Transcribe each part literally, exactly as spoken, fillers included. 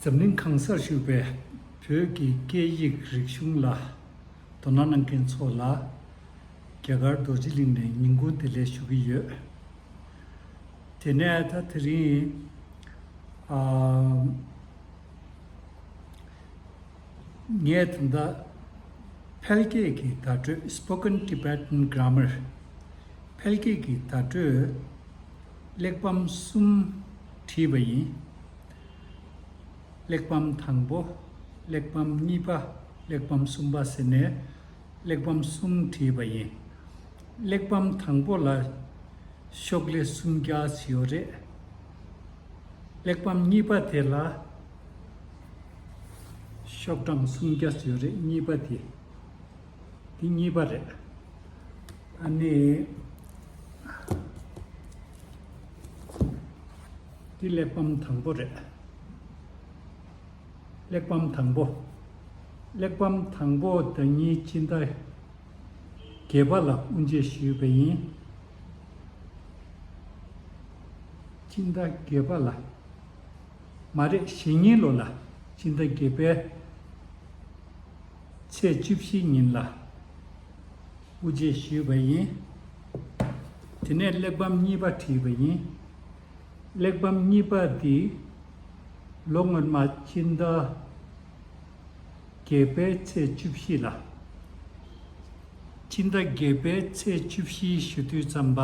འཛམ་གླིང་གང་སར་བཞུགས་པའི་བོད་ཀྱི་སྐད་ཡིག་རིག་གཞུང་ལ་དོ་སྣང་གནང་མཁན་ཚོ་ལ་རྒྱ་གར་རྡོ་རྗེ་གླིང་ནས་ཉིན་གུང་བདེ་ལེགས་ཞུ་གི་ཡོད། དེ་ནས་ད་དེ་རིང་ཨ་ངས་ད་ལྟ་ཕལ་སྐད་ཀྱི་བརྡ་སྤྲོད། Spoken Tibetan Grammar། ཕལ་སྐད་ཀྱི་བརྡ་སྤྲོད་གླེགས་བམ་གསུམ་བྲིས་པ་ཡིན། གླེགས་བམ་དང་པོ། གླེགས་བམ་གཉིས་པ། གླེགས་བམ་གསུམ་པ་ཟེར་ནས་གླེགས་བམ་གསུམ་བྲིས་པ་ཡིན། གླེགས་བམ་དང་པོ་ལ་ཤོག་ལེ་སུམ་བརྒྱ་ཡོད་རེད། གླེགས་བམ་གཉིས་པ་དེ་ལ་ཤོག་གྲངས་སུམ་བརྒྱ་ཡོད་རེད། གཉིས་པ་དེ། འདི་གཉིས་པ་རེད། ཨ་ནི། འདི་གླེགས་བམ་དང་པོ་རེད། གླེགས་བམ་དང་པོ། གླེགས་བམ་དང་པོ་ཟླ་ཉིན་སྤྱི་ཟླ་བརྒྱད་པ་ལ་དབུ་འབྱེད་ཞུས་པ་ཡིན། སྤྱི་ཟླ་བརྒྱད་པ་ལ། མ་རེད། གཞེས་ནིང་ལོ་ལ་སྤྱི་ཟླ་བརྒྱད་པའི་ཚེས་བཅུ་བཞི་ཉིན་ལ་དབུ་འབྱེད་ཞུས་པ་ཡིན། དེ་ནས་གླེགས་བམ་གཉིས་པ་བྲིས་པ་ཡིན། གླེགས་བམ་གཉིས་པ་འདི་ལོ་སྔོན་མ་སྤྱི་ཟླ་བརྒྱད་པའི་ཚེས་བཅུ་བཞི་ལ། སྤྱི་ཟླ་བརྒྱད་པའི་ཚེས་བཅུ་བཞི་ཞུ་དུས་ཙམ་པ།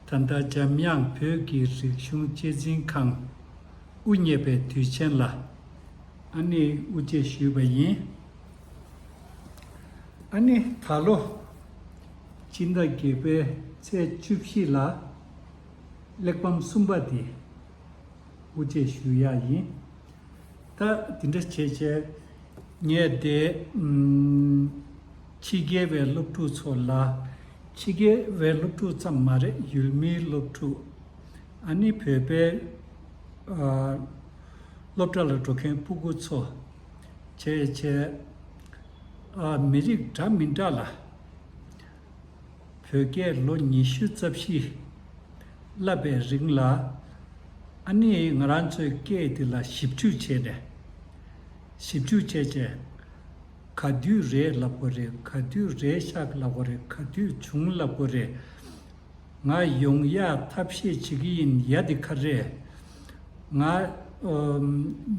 ད་ལྟ་འཇམ་དབྱངས་བོད་ཀྱི་རིག་གཞུང་གཅེས་འཛིན་ཁང་དབུ་བརྙེས་པའི་དུས་ཆེན་ལ་ཨ་ནི་དབུ་འབྱེད་ཞུས་པ་ཡིན། ཨ་ནི་ད་ལོ་སྤྱི་ཟླ་བརྒྱད་པའི་ཚེས་བཅུ་བཞི་ལ་གླེགས་བམ་གསུམ་པ་དེ་དབུ་འབྱེད་ཞུ་ཡ་ཡིན། ད་དེ་འདྲ་བྱས་བྱས་ངས་དེ་ཨམ་ཕྱི་རྒྱལ་བའི་སློབ་ཕྲུག་ཚོ་ལ། ཕྱི་རྒྱལ་བའི་སློབ་ཕྲུག་ཙམ་མ་རེད། ཡུལ་མིའི་སློབ་ཕྲུག་ཨ་ནི་བོད་པའི་ཨ་སློབ་གྲྭ་ལ་འགྲོ་མཁན་སྤུ་གུ་ཚོ་བྱས་བྱས་ཨ་མི་རིགས་འདྲ་མི་འདྲ་ལ། བོད་སྐད་ལོ་ཉི་ཤུ་རྩ་བཞི་བསླབ་པའི་རིང་ལ། ཨ་ནི་ང་རང་ཚོའི་སྐད་འདི་ལ་ཞིབ་འཇུག་བྱས་ནས། ཞིབ་འཇུག་བྱས་བྱས། ག་དུས་རེད་ལབ་དགོས་རེད། ག་དུས་རེད་ཤག་ལབ་དགོས་རེད། ག་དུས་བྱུང་ལབ་དགོས་རེད། ང་ཡོང་ཡག་ཐབས་ཤེས་བྱེད་ཀྱི་ཡིན། ཡ་འདི་ག་རེད། ང་ཨམ་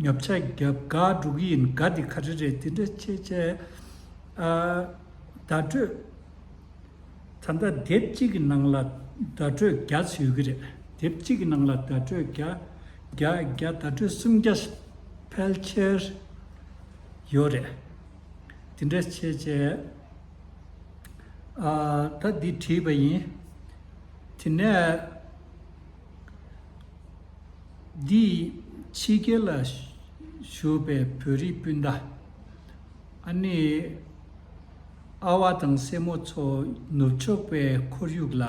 ཉོ་ཆ་རྒྱབ་ག་འགྲོ་གི་ཡིན། ག་འདི་ག་རེ་རེད། དེ་འདྲ་བྱས་བྱས་ཨ་བརྡ་སྤྲོད། ད་ལྟ་དེབ་གཅིག་གི་ནང་ལ་བརྡ་སྤྲོད་བརྒྱ་ཡོད་ཀྱི་རེད། དེབ་གཅིག་གི་ནང་ལ་བརྡ་སྤྲོད་བརྒྱ། བརྒྱ་བརྒྱ་བརྡ་སྤྲོད་སུམ་བརྒྱ་ཕལ་ཆེར་ཡོད་རེད། དེ་འདྲ་བྱས་བྱས་ཨ་ད་འདི་བྲིས་པ་ཡིན། དེ་ནས་འདི་ཕྱི་རྒྱལ་ལ་བཞུགས་པའི་བོད་རིགས་སྤུན་ཟླ། ཨ་ནི་ཨ་བ་དང་སྲས་མོ་ཚོ་ནུབ་ཕྱོགས་པའི་ཁོར་ཡུག་ལ་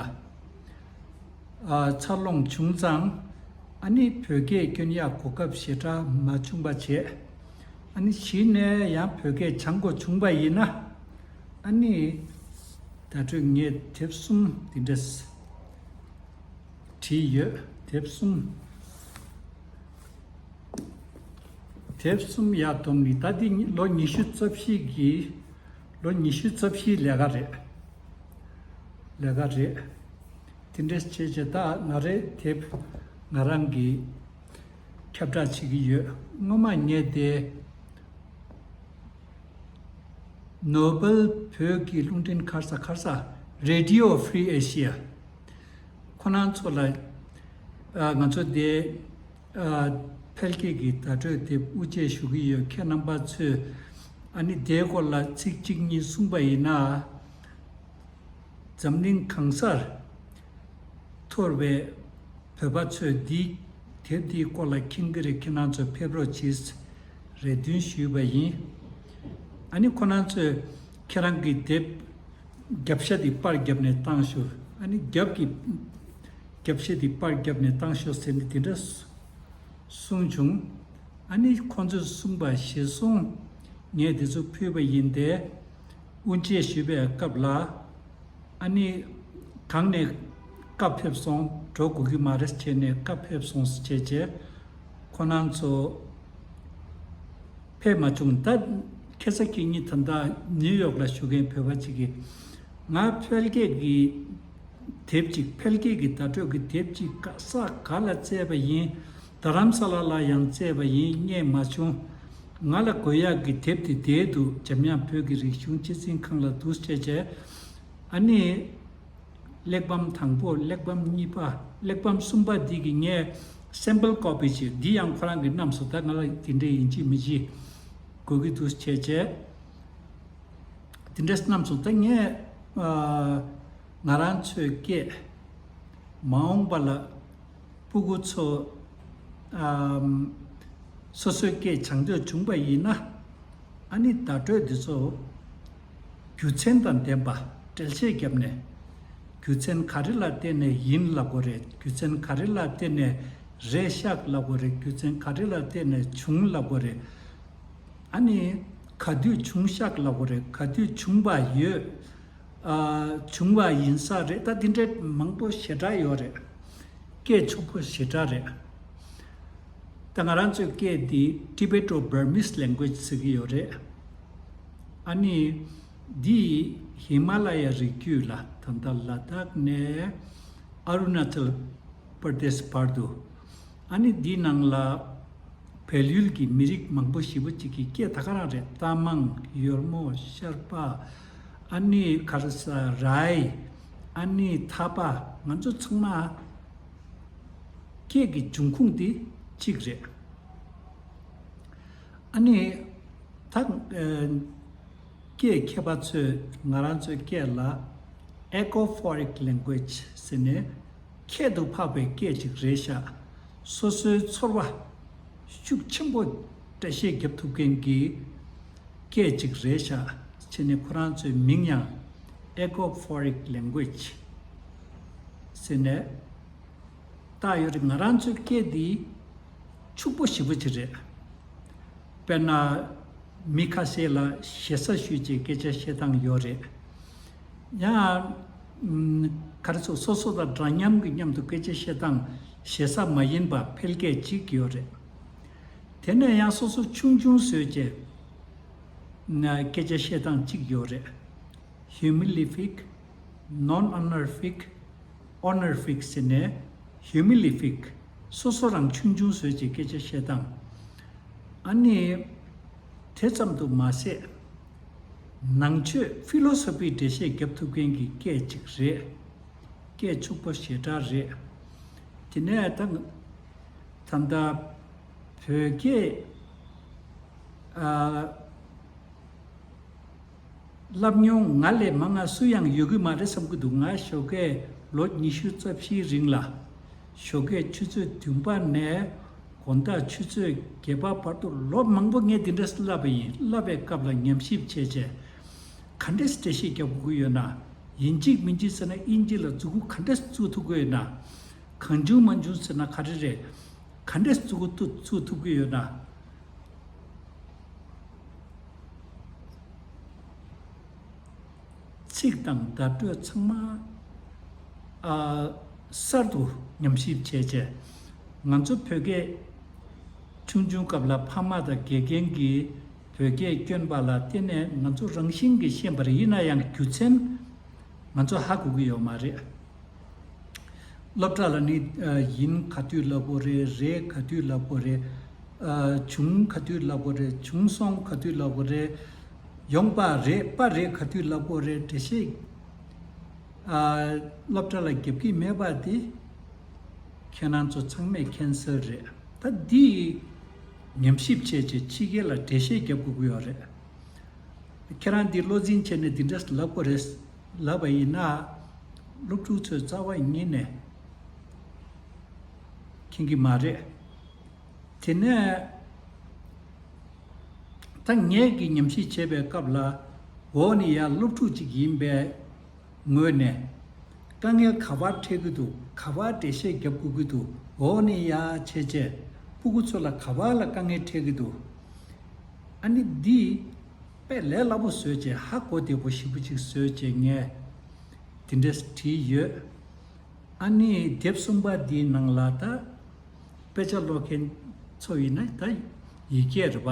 ཨ་འཚར་ལོངས་བྱུང་ཙང་། ཨ་ནི་བོད་སྐད་སྐྱོན་ཡག་གོ་སྐབས་ཞེ་དྲག་མ་བྱུང་པ་བྱས། ཨ་ནི་གཞི་ནས་ཡང་བོད་སྐད་སྦྱང་དགོས་བྱུང་པ་ཡིན་ན། ཨ་ནི་ད་ལྟ་ངས་དེབ་གསུམ་འདི་འདྲ་བྲིས་ཡོད། དེབ་གསུམ། དེབ་གསུམ་ཡར་བསྡོམས་ནི་ད་འདི་ལོ་ཉི་ཤུ་རྩ་བཞི་གི། ལོ་ཉི་ཤུ་རྩ་བཞིའི་ལས་ཀ་རེད། ལས་ཀ་རེད། དེ་འདྲ་བྱས་བྱས་ད་ང་རའི་དེབ་ང་རང་གིས་ཁྱབ་བསྒྲགས་བྱེད་ཀྱི་ཡོད། སྔོན་མ་ངས་དེ་ནོ་བེལ་བོད་ཀྱི་རླུང་འཕྲིན་ཁ་ས་ཁ་ས་Radio Free Asia། ཁོ་རང་ཚོ་ལ་ཨ་ང་ཚོ་དེ་ཨ་ཕལ་སྐད་ཀྱི་བརྡ་སྤྲོད་དེ་དབུ་འབྱེད་ཞུ་གི་ཡོད། ཁྱེད་རྣམ་པ་ཚོས་ཨ་ནི་དེའི་སྐོར་ལ་ཚིག་གཅིག་གཉིས་གསུངས་པ་ཡིན་ན། འཛམ་གླིང་གང་སར་ཐོར་བའི་བོད་པ་ཚོས་འདི་དེབ་འདིའི་སྐོར་ལ་མཁྱེན་གྱི་རེད། ཁྱེད་རང་ཚོ་ཕེབས་རོགས་གྱིས་རེ་འདུན་ཞུས་པ་ཡིན། ཨ་ནི་ཁོ་རང་ཚོས་ཁྱེད་རང་གི་དེབ་རྒྱབ་ཤ་འདི་པར་བརྒྱབ་ནས་བཏང་ཤོག་ཨ་ནི་རྒྱབ་ཀྱི་རྒྱབ་ཤ་འདི་པར་བརྒྱབ་ནས་བཏང་ཤོག་ཟེར་ནས་དེ་འདྲ་གསུངས་བྱུང་། ཨ་ནི་ཁོང་ཚོས་གསུངས་པ་གཞིར་བཟུང་ངས་འདི་ཚོ་ཕུལ་བ་ཡིན་ཏེ། དབུ་འབྱེད་ཞུས་པའི་སྐབས་ལ། ཨ་ནི་གང་ནས་བཀའ་ཕེབས་སོང་། འགྲོ་དགོས་ཀྱི་མ་རེད་བྱས་ནས་བཀའ་ཕེབས་སོང་ཟེར་བྱས་བྱས། ཁོ་རང་ཚོ་ ཕེབས་མ་བྱུང་། ད་ཁ་སང་ཁ་ཉིན་ད་ལྟ་ནིའུ་ཡོག་ལ་བཞུགས་མཁན་བོད་པ་ཅིག་གིས་ང་འཕེལ་རྒྱས་ཀྱི་དེབ་ཅིག་འཕེལ་རྒྱས་ཀྱི་བརྡ་སྤྲོད་ཀྱི་དེབ་ཅིག་ག་ས་ག་ལ་བཙལ་བ་ཡིན། རྡ་རམ་ས་ལ་ལ་ཡང་བཙལ་བ་ཡིན། རྙེད་མ་བྱུང་། ང་ལ་དགོས་ཡག་གི་དེབ་དེ་དེར་འདུག་འཇམ་དབྱངས་བོད་ཀྱི་རིག་གཞུང་སྤྱི་འཛིན་ཁང་ལ་འདུག་བྱས་བྱས། ཨ་ནི། གླེགས་བམ་དང་པོ། གླེགས་བམ་གཉིས་པ། གླེགས་བམ་གསུམ་པ་འདི་གི་ངས་སེམ་པལ་ཀོ་པི་བྱས། འདི་ཡང་ཁོ་རང་གིས་བསྣམས་སོང་། ད་ང་ལ་དེ་འདྲས་ཡིན་གཅིག་མིན་གཅིག་དགོས་ཀྱི་འདུག་བྱས་བྱས། དེ་འདྲས་བསྣམས་སོང་། ད་ངས་ཨ་ང་རང་ཚོའི་སྐད་མ་འོངས་པ་ལ་སྤུ་གུ་ཚོ་ཨམ་སོ་སོའི་སྐད་སྦྱང་འདོད་བྱུང་པ་ཡིན་ན། ཨ་ནི་བརྡ་སྤྲོད་འདི་ཚོ་རྒྱུ་མཚན་དང་ལྡན་པ་འགྲེལ་བཤད་བརྒྱབ་ནས། རྒྱུ་མཚན་ག་རེ་ལ་བརྟེན་ནས་ཡིན་ལབ་དགོས་རེད། རྒྱུ་མཚན་ག་རེ་ལ་བརྟེན་ནས་རེད་ཤག་ལབ་དགོས་རེད། རྒྱུ་མཚན་ག་རེ་ལ་བརྟེན་ནས་བྱུང་ལབ་དགོས་རེད། ཨ་ནི་ག་དུས་བྱུང་ཤག་ལབ་དགོས་རེད། ག་དུས་བྱུང་བ་ཡོད། ཨ་བྱུང་བ་ཡིན་ས་རེད། ད་འདི་འདྲའི་མང་པོ་ཞེ་དྲག་ཡོད་རེད། སྐད་ཕྱུག་པོ་ཞེ་དྲག་རེད། ད་ང་རང་ཚོའི་སྐད་འདི་Tibeto-Burmese language ཟེར་གྱི་ཡོད་རེད། ཨ་ནི་འདི་ཧི་མ་ལ་ཡའི་རི་རྒྱུད་ལ། ད་ལྟ་ལ་དྭགས་ནས་ཨ་རུ་ན་ཅལ་པར་དེཤ་བར་དུ། ཨ་ནི་འདིའི་ནང་ལ་བལ་ཡུལ་གྱི་མི་རིགས་མང་པོ་ཞེ་པོ་ཅིག་གི་སྐད་ད་ག་རང་རེད། རྟ་མང་། ཡོལ་མོ། ཤར་པ། ཨ་ནི་ག་རེ་ཟ། རའི། ཨ་ནི་ཐ་པ། ང་ཚོ་ཚང་མ་སྐད་ཀྱི་འབྱུང་ཁུངས་འདི་གཅིག་རེད། ཨ་ནི་ད་ཨ་སྐད་མཁས་པ་ཚོས་ང་རང་ཚོའི་སྐད་ལ་Echophoric language ཟེར་ནས་ཁྱད་དུ་འཕགས་པའི་སྐད་ཅིག་རེད་ཤག་སོ་སོའི་ཚོར་བ་ཤུགས་ཆེན་པོ་འགྲེལ་བཤད་རྒྱབ་ཐུབ་མཁན་གྱི་སྐད་ཅིག་རེད་ཤག་བྱས་ནས་ཁོ་རང་ཚོའི་མིང་ཡང་Echophoric language ཟེར་ནས་བཏགས་ཡོད་རེད། ང་རང་ཚོའི་སྐད་འདི་ཕྱུག་པོ་ཞེ་པོ་ཅིག་རེད། དཔེར་ན། མི་ཁ་ཤས་ལ་ཞེ་ས་ཞུས་བྱས་སྐད་ཆ་བཤད་སྟངས་ཡོད་རེད། ཡང་། ཨམ། ག་རེ་ཟེར། སོ་སོ་དང་འདྲ་མཉམ་གྱི་མཉམ་དུ་སྐད་ཆ་བཤད་སྟངས་ཞེ་ས་མ་ཡིན་པ་འཕེལ་རྒྱས་ཅིག་ཡོད་རེད། དེ་ནས་ཡང་སོ་སོ་ཆུང་ཆུང་བཟོས་བྱས་ན་སྐད་ཆ་བཤད་སྟངས་ཅིག་ཡོད་རེད། Humilific, non-honorific, honorific ཟེར་ནས། Humilific སོ་སོ་རང་ཆུང་ཆུང་བཟོས་བྱས་སྐད་ཆ་བཤད་སྟངས། ཨ་ནི་དེ་ཙམ་དུ་མ་ཟད། ནང་ཆོས་ཕི་ལོ་སོ་ཕི་འགྲེལ་བཤད་རྒྱབ་ཐུབ་མཁན་གྱི་སྐད་ཅིག་རེད། སྐད་ཕྱུག་པོ་ཞེ་དྲག་རེད། དེ་ནས་ད་ད་ལྟ་བོད་སྐད་ཨ། བསླབ་མྱོང་ང་ལས་མང་ང་སུ་ཡང་ཡོད་ཀྱི་མ་རེད་བསམ་གྱི་འདུག་ང་ཞོགས་ཀས་ལོ་ཉི་ཤུ་རྩ་བཞིའི་རིང་ལ། ཞོགས་ཀས་ཆུ་ཚོད་བདུན་པ་ནས་དགོང་དག་ཆུ་ཚོད་བརྒྱད་པ་བར་དུ་ལོ་མང་པོ་ངས་འདི་འདྲ་བསླབས་པ་ཡིན། བསླབས་པའི་སྐབས་ལ་ཉམས་ཞིབ་བྱས་བྱས། ག་འདྲས་འགྲེལ་བཤད་རྒྱག་དགོས་ཀྱི་ཡོད་ན། ཡིན་གཅིག་མིན་གཅིག་ཟེར་ན་དབྱིན་ཇི་ལ་མཛུབ་གུ་ག་འདྲས་བཙུགས་ཐུབ་ཀྱི་ཡོད་ན། གང་བྱུང་མང་བྱུང་ཟེར་ན་ག་རེ་རེད། ག་འདྲས་མཛུབ་གུ་བཙུགས་ཐུབ་ཀྱི་ཡོད་ན། ཚིག་དང་བརྡ་སྤྲོད་ཚང་མ་ཨ་གསར་དུ་ཉམས་ཞིབ་བྱས་བྱས། ང་ཚོ་བོད་སྐད་ཆུང་ཆུང་སྐབས་ལ་ཕ་མ་དང་དགེ་རྒན་གྱིས་བོད་སྐད་བསྐྱོན་པ་ལ་བརྟེན་ནས་ང་ཚོ་རང་བཞིན་གྱིས་ཤེས་པ་རེད། ཡིན་ན་ཡང་རྒྱུ་མཚན་ང་ཚོ་ཧ་གོ་གི་ཡོད་མ་རེད། སློབ་གྲྭ་ལ་ནི་ཨ་ཡིན་ག་དུས་ལབ་དགོས་རེད། རེད་ག་དུས་ལབ་དགོས་རེད། ཨ་བྱུང་ག་དུས་ལབ་དགོས་རེད། བྱུང་སོང་ག་དུས་ལབ་དགོས་རེད། ཡོང་པ་རེད། པ་རེད་ག་དུས་ལབ་དགོས་རེད། འགྲེལ་བཤད་ཨ་སློབ་གྲྭ་ལ་རྒྱབ་ཀྱི་མེད་པ་དེ་ཁྱེད་རང་ཚོ་ཚང་མས་མཁྱེན་གསལ་རེད། ད་འདི་ཉམས་ཞིབ་བྱས་བྱས་ཕྱི་རྒྱལ་ལ་འགྲེལ་བཤད་རྒྱབ་དགོས་ཀྱི་ཡོད་རེད། ཁྱེད་རང་འདི་བློ་འཛིན་བྱས་ནས་འདི་འདྲ་ལབ་དགོས་རེད་ལབ་པ་ཡིན་ན། སློབ་ཕྲུག་ཚོས་རྩ་བ་ཉིད་ནས་མཁྱེན་གྱི་མ་རེད། དེ་ནས་ད་ངས་ཀྱི་ཉམས་ཞིབ་བྱེད་པའི་སྐབས་ལ། འོ་ནི་ཡ་སློབ་ཕྲུག་ཅིག་ཡིན་པའི་ངོས་ནས། དཀའ་ངལ་ག་པར་འཕྲད་ཀྱི་འདུག་ག་པར་འགྲེལ་བཤད་རྒྱབ་དགོས་ཀྱི་འདུག་འོ་ནི་ཡ་བྱས་བྱས། སྤུ་གུ་ཚོ་ལ་ག་པར་ལ་དཀའ་ངལ་འཕྲད་ཀྱི་འདུག་ཨ་ནི་འདི་དཔེ་ལས་སླ་པོ་བཟོས་བྱས། ཧ་གོ་བདེ་པོ་ཞེ་པོ་ཅིག་བཟོས་བྱས་ངས་འདི་འདྲས་བྲིས་ཡོད། ཨ་ནི་དེབ་གསུམ་པ་འདིའི་ནང་ལ་ད་དཔེ་ཆ་ཀློག་མཁན་ཚོ་ཡིན་ན་ད་ཡིག་སྐད་རེད་པ།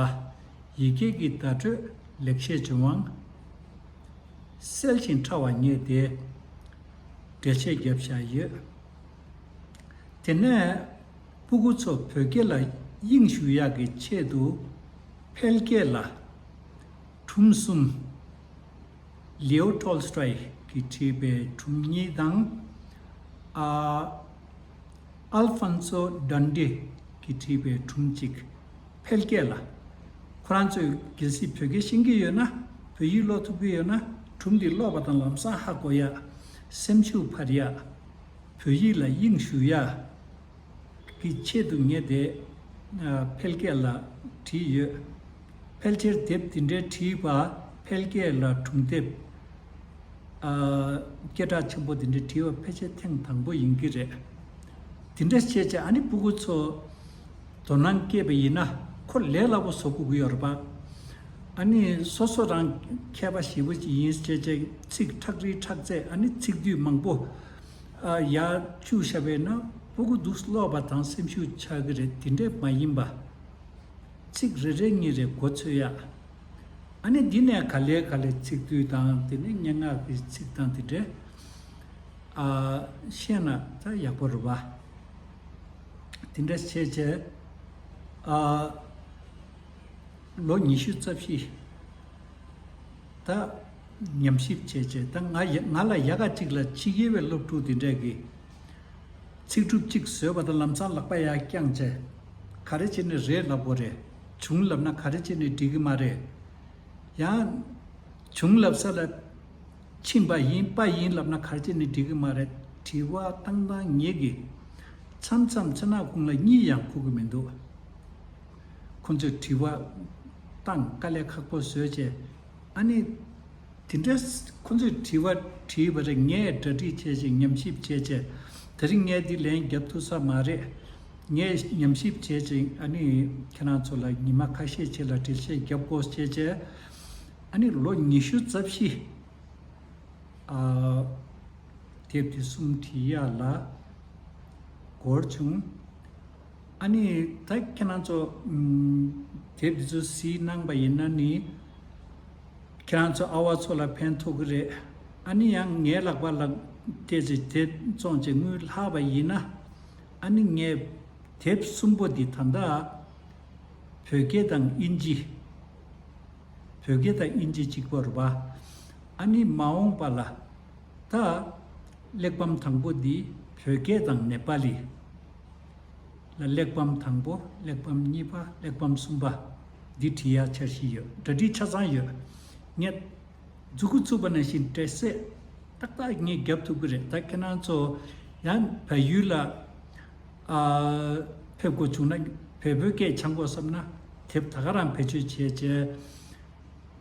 ཡི་གེ་གི་བརྡ་སྤྲོད་ལེགས་བཤད་ལྗོན་དབང་། གསལ་ཞིང་ཕྲ་བ་ངེས་ཏེ་འགྲེལ་བཤད་བརྒྱབ་བཞག་ཡོད། དེ་ནས་སྤུ་གུ་ཚོ་བོད་སྐད་ལ་དབྱིངས་ཞུགས་ཡག་གི་ཆེད་དུ་ཕལ་སྐད་ལ་སྒྲུང་གསུམ། ལིའོ་ཏོལ་སི་ཏོའི་གིས་བྲིས་པའི་སྒྲུང་གཉིས་དང་། ཨ། ཨལ་ཕོན་སོ་ཌན་ཏེ་གིས་བྲིས་པའི་སྒྲུང་གཅིག་ཕལ་སྐད་ལ། ཁོ་རང་ཚོས་གལ་སྲིད་བོད་སྐད་ཤེས་ཀྱི་ཡོད་ན། བོད་ཡིག་ཀློག་ཐུབ་ཀྱི་ཡོད་ན། སྒྲུང་འདི་ཀློག་པ་དང་ལམ་སང་ཧ་གོ་ཡ། སེམས་ཤུགས་འཕར་ཡ། བོད་ཡིག་ལ་དབྱིངས་ཞུགས་ཡ། གི་ཆེད་དུ་ངས་དེ་ཨ་ཕལ་སྐད་ལ་བྲིས་ཡོད། ཕལ་ཆེར་དེབ་འདི་འདྲའི་བྲིས་པ་ཕལ་སྐད་ལ་སྒྲུང་དེབ་ཨ་སྐད་གྲགས་ཆེན་པོ་འདི་འདྲའི་བྲིས་པ་ཕལ་ཆེར་ཐེངས་དང་པོ་ཡིན་གྱི་རེད། འདི་འདྲ་བྱས་བྱས་ཨ་ནི་སྤུ་གུ་ཚོ་དོ་སྣང་སྐྱེས་པ་ཡིན་ན་ཁོ་ལས་སླ་པོ་བཟོ་དགོས་ཀྱི་ཡོད་རེད་པ། ཨ་ནི་སོ་སོ་རང་མཁས་པ་ཞེ་པོ་ཅིག་ཡིན་བྱས་བྱས་ཚིག་ཁྲག་རིལ་ཁྲག་རྩད་ཨ་ནི་ཚིག་སྡུད་མང་པོ། ཨ་ཡར་བཅུག་བཞག་པས་ན་སྤུ་གུ་འདུག་ཀློག་པ་དང་སེམས་ཤུགས་ཆག་གི་རེད། དེ་འདྲས་མ་ཡིན་པ། ཚིག་རེ་རེ་གཉིས་རེ་མགོ་ཚོས་ཡ། ཨ་ནི་འདི་ནས་ག་ལེ་ག་ལེ་ཚིག་སྡུད་དང་དེ་ནས་སྙན་ངག་གི་ཚིག་དང་དེ་འདྲས་ཨ་ཤེས་ན་ད་ཡག་པོ་རེད་བ། དེ་འདྲས་བྱས་བྱས་ཨ། ལོ་ཉི་ཤུ་རྩ་བཞི། ད་ཉམས་ཞིབ་བྱས་བྱས་ད་ང་ཡ་ང་ལ་ཡ་ག་གཅིག་ལ་ཕྱི་རྒྱལ་བའི་སློབ་ཕྲུག་དེ་འདྲས་ཀྱི་ཚིག་གྲུབ་གཅིག་བཟོས་པ་དང་ལམ་སང་ལག་པ་ཡར་བརྐྱངས་བྱས་ག་རེ་བྱས་ནས་རེད་ལབ་དགོས་རེད། བྱུང་ལབ་ན་ག་རེ་བྱས་ནས་འགྲིག་གི་མ་རེད། ཡང་བྱུང་ལབ་ས་ལ། ཕྱིན་པ་ཡིན་པ་ཡིན་ལབ་ན་ག་རེ་བྱས་ནས་འགྲིག་གི་མ་རེད། དྲི་བ་བཏང་སྟངས་ངེད་ཀྱིས་མཚམས་མཚམས་ཚེ་ནག་ཁོང་ལ་གཉིད་ཡང་ཁུག་གི་མི་འདུག་ཁོ་ཚོས་དྲི་བ་བཏང་དཀའ་ལས་ཁག་པོ་བཟོས་བྱས་ཨ་ནི་དེ་འདྲ་ཁོ་ཚོས་དྲི་བ་དྲིས་པ་རེད། ངས་གྲ་སྒྲིག་བྱས་བྱས་ཉམས་ཞིབ་བྱས་བྱས་དེ་རིང་ངས་འདི་ལན་རྒྱབ་ཐུབ་ས་མ་རེད། ངས་ཉམས་ཞིབ་བྱས་བྱས་ཨ་ནི་ཁྱེད་རང་ཚོ་ལ་ཉི་མ་ཁ་ཤས་ཤིག་ལ་འགྲེལ་བཤད་རྒྱབ་དགོས་བྱས་བྱས་ཨ་ནི་ལོ་ཉི་ཤུ་རྩ་བཞི། ཨ། དེབ་དེ་གསུམ་བྲིས་ཡག་ལ་འགོར་བྱུང་། ཨ་ནི་ད་ཁྱེད་རང་ཚོ་ཨམ་དེབ་དེ་ཚོ་གཟིགས་གནང་པ་ཡིན་ན་ནི་ཁྱེད་རང་ཚོ་ཨ་བ་ཚོ་ལ་ཕན་ཐོགས་ཀྱི་རེད། ཨ་ནི་ཡང་ངའི་ལག་པ་ལ་བལྟས་ཚེ་དེབ་བཙོང་བྱས་དངུལ་ལྷག་པ་ཡིན་ན་ཨ་ནི་ངས་དེབ་གསུམ་པོ་འདི་ད་ལྟ་བོད་སྐད་དང་དབྱིན་ཇི། བོད་སྐད་དང་དབྱིན་ཇི་གཅིག་པ་རེད་པ། ཨ་ནི་མ་འོངས་པ་ལ་ད་གླེགས་བམ་དང་པོ་འདི་བོད་སྐད་དང་ནེ་པ་ལི་ལ་གླེགས་བམ་དང་པོ་གླེགས་བམ་གཉིས་པ་གླེགས་བམ་གསུམ་པ་འདི་བྲིས་ཡག་འཆར་གཞི་ཡོད། གྲ་སྒྲིག་ཆ་ཚང་ཡོད། ངས་མཛུ་གུ་བཙུགས་པ་ནང་བཞིན་འབྲས་སེ་ཏག་ཏག་ངས་རྒྱབ་ཐུབ་ཀྱི་རེད། ད་ཁྱེད་རང་ཚོ་ཡང་བལ་ཡུལ་ལ་ཨ་ཕེབས་དགོས་བྱུང་ན་བལ་པོའི་སྐད་སྦྱང་དགོས་བསམ་ན་དེབ་ད་ག་རང་བེད་སྤྱོད་བྱས་བྱས་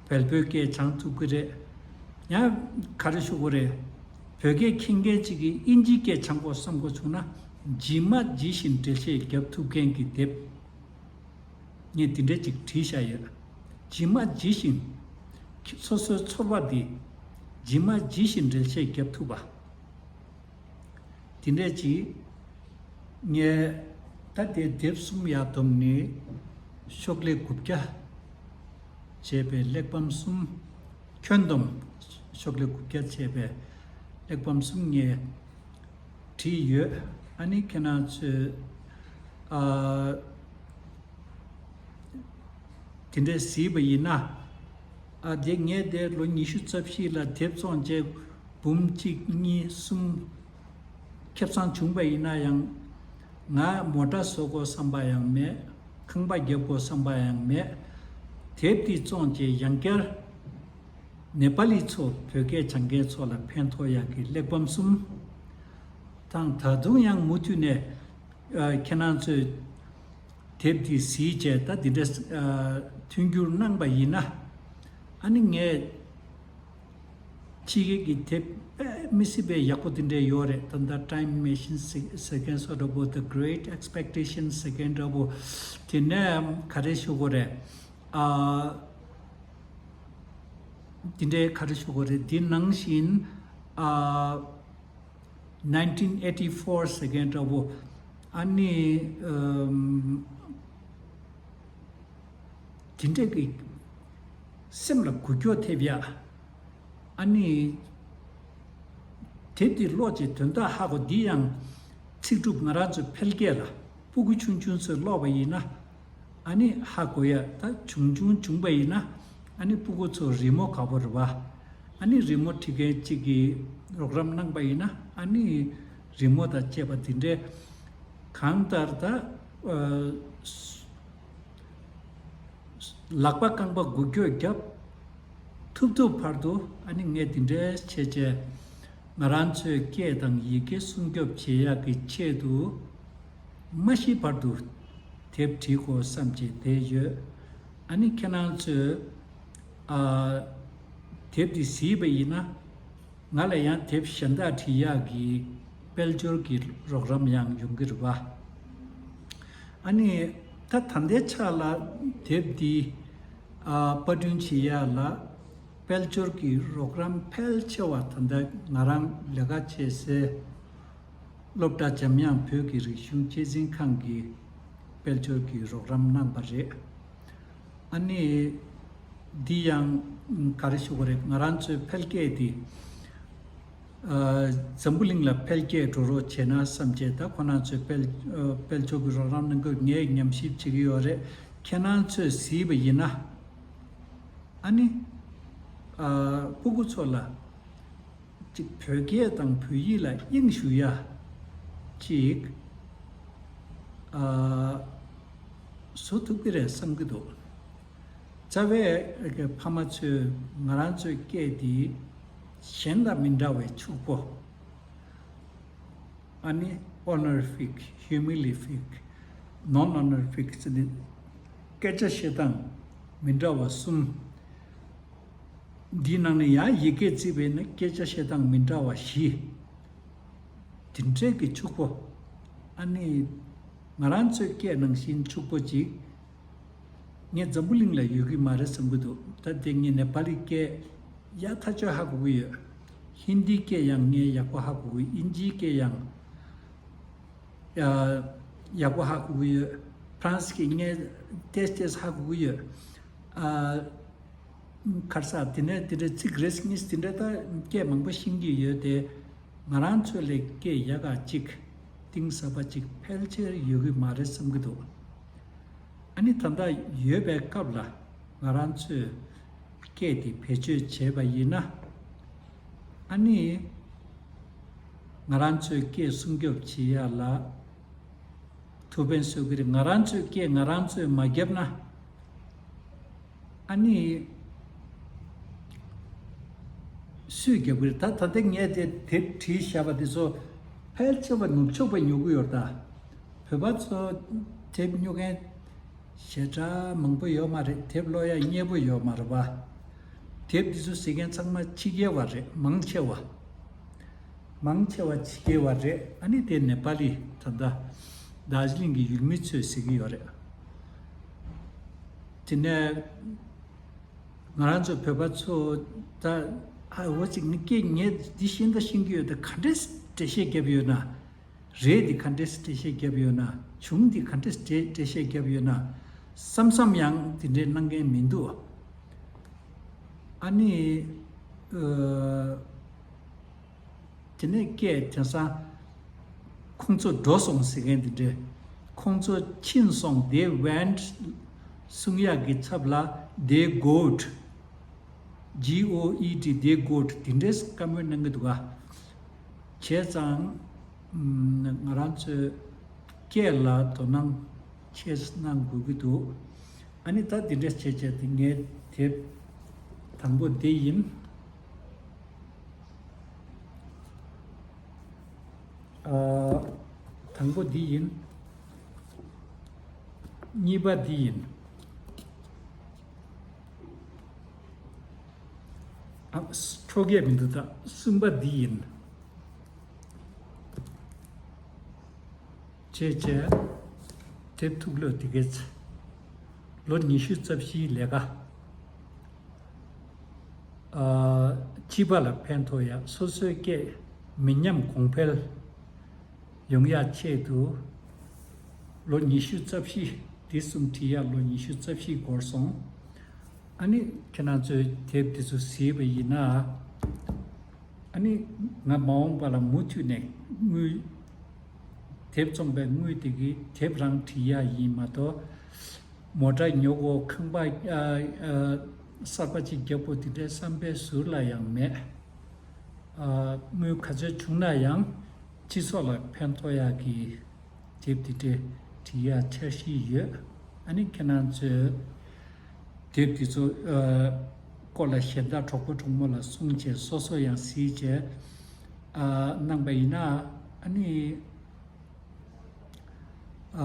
བལ་པོའི་སྐད་སྦྱང་ཐུབ་ཀྱི་རེད། ཡང་ག་རེ་ཞུ་དགོས་རེད། བོད་སྐད་མཁྱེན་མཁན་ཅིག་གིས་དབྱིན་ཇིའི་སྐད་སྦྱང་དགོས་བསམ་དགོས་བྱུང་ན་ཇི་མ་ཇི་བཞིན་འགྲེལ་བཤད་རྒྱབ་ཐུབ་མཁན་གྱི་དེབ། ངས་འདི་འདྲ་ཅིག་བྲིས་བཞག་ཡོད། ཇི་མ་ཇི་བཞིན། སོ་སོའི་ཚོར་བ་འདི་ཇི་མ་ཇི་བཞིན་འགྲེལ་བཤད་རྒྱབ་ཐུབ་པ། འདི་འདྲ་ཅིག་ངས་ད་ལྟའི་དེབ་གསུམ་ཡར་བསྡོམས་ནས་ཤོག་ལྷེ་དགུ་བརྒྱ་བྱས་པའི་གླེགས་བམ་གསུམ། ཁྱོན་བསྡོམས་ཤོག་ལྷེ་དགུ་བརྒྱ་བྱས་པའི་གླེགས་བམ་གསུམ་ངས་བྲིས་ཡོད། ཨ་ནི་ཁྱེད་རང་ཚོས་ཨ་དེ་འདྲས་གཟིགས་པ་ཡིན་ན། ཨ་དེ་ངས་དེ་ལོ་ཉི་ཤུ་རྩ་བཞི་ལ་དེབ་བཙོང་བྱས་འབུམ་གཅིག་གཉིས་གསུམ་ཁེ་བཟང་བྱུང་པ་ཡིན་ན་ཡང་ང་མོ་ཊ་བཟོ་དགོས་བསམ་པ་ཡང་མེད། ཁང་པ་རྒྱབ་དགོས་བསམ་པ་ཡང་མེད། དེབ་འདི་བཙོང་བྱས་ཡང་བསྐྱར་ནེ་པ་ལི་ཚོ་བོད་སྐད་སྦྱང་མཁན་ཚོ་ལ་ཕན་ཐོགས་ཡག་གི་གླེགས་བམ་གསུམ་དང་། ད་དུང་ཡང་མུ་མཐུད་ནས་ཨ་ཁྱེད་རང་ཚོས་དེབ་འདི་གཟིགས་བྱས་ད་འདི་འདྲ་ཨ་མཐུན་འགྱུར་གནང་པ་ཡིན་ན་ཨ་ནི་ངས་ཕྱི་རྒྱལ་གྱི་དེབ་དཔེ་མི་སྲིད་པའི་ཡག་པོ་འདི་འདྲ་ཡོད་རེད། ད་ལྟ་Time Machine Second Sotheby, The Great Expectation Second Sotheby། དེ་ནས་ག་རེ་ཞུ་དགོས་རེད། ཨ་དེ་འདྲའི་ག་རེ་ཞུ་དགོས་རེད། དེ་ནང་བཞིན་ཨ་nineteen eighty-four Second Sotheby། ཨ་ནི་ཨམ། དེ་འདྲས་ཀྱི་སེམས་ལ་འགུལ་སྐྱོད་ཐེབས་ཡ། ཨ་ནི་དེབ་འདི་ཀློག་བྱས་དོན་དག་ཧ་གོ། འདི་ཡང་ཚིག་གྲུབ་ང་རང་ཚོའི་འཕེལ་རྒྱས་ལ་སྤུ་གུ་ཆུང་ཆུང་ཚོས་ཀློག་པ་ཡིན་ན་ཨ་ནི་ཧ་གོ་ཡ། ད་ཆུང་ཆུང་བྱུང་པ་ཡིན་ན་ཨ་ནི་སྤུ་གུ་ཚོ་རི་མོ་དགའ་པོ་རེད་པ། ཨ་ནི་རི་མོ་འབྲི་མཁན་གཅིག་གིས་རོགས་རམ་གནང་པ་ཡིན་ན་ཨ་ནི་རི་མོ་དང་བཅས་པ་འདི་འདྲའི་གང་ལྟར་ད་ཨ། ལག་པ་རྐང་པ་འགུལ་སྐྱོད་བརྒྱབ། ཐུབ་ཐུབ་བར་དུ་ཨ་ནི་ངས་འདི་འདྲའི་བྱས་བྱས་ང་རང་ཚོའི་སྐད་དང་ཡི་གེ་སྲུང་སྐྱོབ་བྱེད་ཡག་གི་ཆེད་དུ་མ་ཤི་བར་དུ་དེབ་བྲིས་དགོས་བསམ་བྱས་བསྡད་ཡོད། ཨ་ནི་ཁྱེད་རང་ཚོས་ཨ། དེབ་འདི་གཟིགས་པ་ཡིན་ན། ང་ལ་ཡང་དེབ་གཞན་དག་བྲིས་ཡག་གི་དཔལ་འབྱོར་གྱི་རོགས་རམ་ཡང་ཡོང་གི་རེད་པ། ཨ་ནི་ད་ད་ལྟའི་ཆ་ལ་དེབ་འདི་ཨ། པར་སྐྲུན་བྱེད་ཡག་ལ་དཔལ་འབྱོར་གྱི་རོགས་རམ་ཕལ་ཆེ་བ་ད་ལྟ་ང་རང་ལས་ཀ་བྱེད་སའི་སློབ་གྲྭ་འཇམ་དབྱངས་བོད་ཀྱི་རིག་གཞུང་གཅེས་འཛིན་ཁང་གིས་དཔལ་འབྱོར་གྱི་རོགས་རམ་གནང་པ་རེད། ཨ་ནི། འདི་ཡང་ག་རེ་ཞུ་དགོས་རེད། ང་རང་ཚོའི་འཕེལ་རྒྱས་འདི། ཨ། འཛམ་བུ་གླིང་ལ་འཕེལ་རྒྱས་འགྲོ་རོགས་བྱས་ན་བསམ་བྱས་ད་ཁོ་རང་ཚོའི་དཔལ་ཨ། དཔལ་འབྱོར་གྱི་རོགས་རམ་གནང་དགོས་ངས་ཉམས་ཞིབ་བྱེད་ཀྱི་ཡོད་རེད། ཁྱེད་རང་ཚོས་གཟིགས་པ་ཡིན་ན། ཨ་ནི། ཨ། སྤུ་གུ་ཚོ་ལ། གཅིག་བོད་སྐད་དང་བོད་ཡིག་ལ་དབྱིངས་ཞུགས་ཡ་གཅིག་ཨ། བཟོ་ཐུབ་ཀྱི་རེད་བསམ་གྱི་འདུག་རྩ་བའི་ཕ་མ་ཚོས་ང་རང་ཚོའི་སྐད་འདི་གཞན་དང་མི་འདྲ་བའི་ཕྱུག་པོ། ཨ་ནི་honorific, humilific, non-honorific ཟེར་ནས་སྐད་ཆ་བཤད་སྟངས་མི་འདྲ་བ་གསུམ། འདིའི་ནང་ནས་ཡང་ཡི་གེ་བརྩིས་པས་ན་སྐད་ཆ་བཤད་སྟངས་མི་འདྲ་བ་བཞི། དེ་འདྲས་ཀྱི་ཕྱུག་པོ། ཨ་ནི། ང་རང་ཚོའི་སྐད་ནང་བཞིན་ཕྱུག་པོ་ཅིག་ངས་འཛམ་བུ་གླིང་ལ་ཡོད་ཀྱི་མ་རེད་བསམ་གྱི་འདུག་ད་དེ་ངས་ནེ་པ་ལི་སྐད་ཡག་ཐག་ཆོད་ཧ་གོ་གི་ཡོད། ཧིན་དིའི་སྐད་ཡང་ངས་ཡག་པོ་ཧ་གོ་གི། དབྱིན་ཇིའི་སྐད་ཡང་ཡག་པོ་ཧ་གོ་གི་ཡོད། ཕ་རན་སི་སྐད་ངས་ཏོག་ཙམ་ཧ་གོ་གི་ཡོད། ཨ། ཁར་ས་དེ་ནས་དེ་འདྲའི་ཚིག་རེ་གཉིས་དེ་འདྲ་ད་སྐད་མང་པོ་ཤེས་ཀྱི་ཡོད་དེ། ང་རང་ཚོ་ལས་སྐད་ཡག་ག་ཅིག་གཏིང་ཟབ་པ་ཅིག་ཕལ་ཆེར་ཡོད་ཀྱི་མ་རེད་བསམ་གྱི་འདུག་ཨ་ནི་ད་ལྟ་ཡོད་པའི་སྐབས་ལ་ང་རང་ཚོས་སྐད་དེ་བེད་སྤྱོད་བྱས་པ་ཡིན་ན། ཨ་ནི་ང་རང་ཚོའི་སྐད་སྲུང་སྐྱོབ་བྱེད་ཡ་ལ་ཐུགས་ཕན་གསོས་ཀྱི་རེད། ང་རང་ཚོའི་སྐད་ང་རང་ཚོས་མ་བརྒྱབ་ན། ཨ་ནི། སུས་རྒྱབ་ཀྱི་རེད། ད་ད་ལྟ་ངས་དེ་དེབ་བྲིས་བཞག་པ་དེ་ཚོ་ཕལ་ཆེ་བ་ནུབ་ཕྱོགས་པས་ཉོ་གི་ཡོད་རེད་ད། བོད་པ་ཚོ་དེབ་ཉོ་མཁན་ཞེ་དྲག་མང་པོ་ཡོད་མ་རེད། དེབ་ཀློག་ཡ་མཉེས་པོ་ཡོད་མ་རེད་པ། དེབ་དེ་ཚོ་གཟིགས་མཁན་ཚང་མ་ཕྱི་རྒྱལ་བ་རེད། མང་ཆེ་བ། མང་ཆེ་བ་ཕྱི་རྒྱལ་བ་རེད། ཨ་ནི་དེ་ནེ་པ་ལི་ད་ལྟ་དར་ཇི་ལིང་གི་ཡུལ་མི་ཚོས་གཟིགས་ཀྱི་ཡོད་རེད། དེ་ནས་ང་རང་ཚོ་བོད་པ་ཚོ་ད་ཧ་འོ་ཅིག་ནི་སྐད་ངས་འདི་ཤེས་ད་ཤེས་ཀྱི་ཡོད་དེ་ག་འདྲས་འགྲེལ་བཤད་བརྒྱབ་ཡོད་ན། རེད་འདི་ག་འདྲས་འགྲེལ་བཤད་བརྒྱབ་ཡོད་ན། བྱུང་འདི་ག་འདྲས་འགྲེལ་འགྲེལ་བཤད་བརྒྱབ་ཡོད་ན། བསམ་བསམ་ཡང་འདི་འདྲས་གནང་མཁན་མི་འདུག་ཨ་ནི། ཨ། དེ་ནས་སྐད་དེང་སང་ཁོང་ཚོ་འགྲོ་སོང་ཟེར་མཁན་དེ་འདྲས། ཁོང་ཚོ་ཕྱིན་སོང་། They went གསུང་ཡག་གི་ཚབ་ལ་they got, G O E T, they got དེ་འདྲས་བཀའ་མོལ་གནང་གི་འདུག་ག་བྱས་ཙང་ང་རང་ཚོའི་སྐད་ལ་དོ་སྣང་ཆེ་གནང་དགོས་ཀྱི་འདུག་ཨ་ནི་ད་འདི་འདྲས་བྱས་བྱས་ཏེ་ངའི་དེབ་དང་པོ་འདི་ཡིན། ཨ། དང་པོ་འདི་ཡིན། གཉིས་པ་འདི་ཡིན། ཨ། འཕྲོ་རྒྱས་མི་འདུག་ད་གསུམ་པ་འདི་ཡིན། བྱས་བྱས། དེབ་ཐུགས་བློས་དེ་གས། ལོ་ཉི་ཤུ་རྩ་བཞིའི་ལས་ཀ་ཨ། སྤྱི་པ་ལ་ཕན་ཐོགས་ཡ། སོ་སོའི་སྐད་མི་ཉམས་གོང་འཕེལ་ཡོང་ཡ་ཆེད་དུ། ལོ་ཉི་ཤུ་རྩ་བཞི། འདི་གསུམ་བྲིས་ཡ་ལོ་ཉི་ཤུ་རྩ་བཞི་འགོར་སོང་ ཨ་ནི་ཁྱེད་རང་ཚོས་དེབ་དེ་ཚོ་གཟིགས་པ་ཡིན་ན། ཨ་ནི་ང་མ་འོངས་པ་ལ་མུ་མཐུད་ནས་དངུལ། དེབ་བཙོང་པའི་དངུལ་དེ་གིས་དེབ་རང་བྲིས་ཡ་ཡིན་མ་གཏོགས། མོ་ཊ་ཉོ་དགོས། ཁང་པ་ཨ་ཨ་གསར་པ་ཅིག་རྒྱག་དགོས་དེ་འདྲའི་བསམ་པའི་ཟུར་ལ་ཡང་མེད། ཨ་དངུལ་ག་ཚོད་བྱུང་ན་ཡང་སྤྱི་ཚོགས་ལ་ཕན་ཐོགས་ཡག་གི་དེབ་དེ་འདྲའི་བྲིས་ཡག་འཆར་གཞི་ཡོད། ཨ་ནི་ཁྱེད་རང་ཚོས་དེབ་དེ་ཚོ་ཨ་སྐོར་ལ་གཞན་དག་གྲོགས་པོ་གྲོགས་མོ་ལ་གསུངས་བྱས་སོ་སོ་ཡང་གཟིགས་བྱས་ཨ་གནང་པ་ཡིན་ན། ཨ་ནི་ཨ་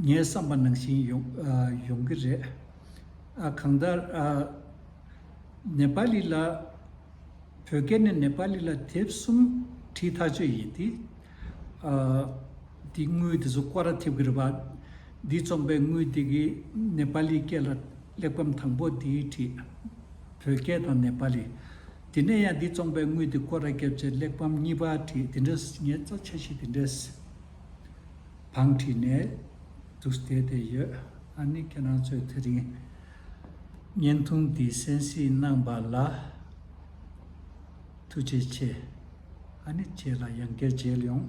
ངའི་བསམ་པ་ནང་བཞིན་ཡོང་ཨ་ཡོང་གི་རེད། ཨ་གང་ལྟར་ཨ་ནེ་པ་ལི་ལ། བོད་སྐད་ནས་ནེ་པ་ལི་ལ་དེབ་གསུམ་བྲིས་ཐག་ཆོད་ཡིན་ཏེ། ཨ་འདི་དངུལ་དེ་ཚོ་སྐོར་ར་ཐེབས་ཀྱི་རེད་པ། འདི་བཙོང་པའི་དངུལ་དེ་གིས་ནེ་པ་ལི་སྐད་ལ་གླེགས་བམ་དང་པོ་དེ་བྲིས། བོད་སྐད་དང་ནེ་པ་ལི། དེ་ནས་ཡང་འདི་བཙོང་པའི་དངུལ་དེ་སྐོར་ར་བརྒྱབ་བྱས་གླེགས་བམ་གཉིས་པ་བྲིས། དེ་འདྲ་ངས་རྩ་འཆར་གཞི་དེ་འདྲ་བང་བྲིས་ནས་འདུག་བསྡད་དེ་ཡོད། ཨ་ནི་ཁྱེད་རང་ཚོས་དེ་རིང་བརྙན་ཐུང་འདི་གསན་གཟིགས་གནང་པ་ལ་ཐུགས་རྗེ་ཆེ། ཨ་ནི་རྗེས་ལ་ཡང་བསྐྱར་མཇལ་ཡོང་།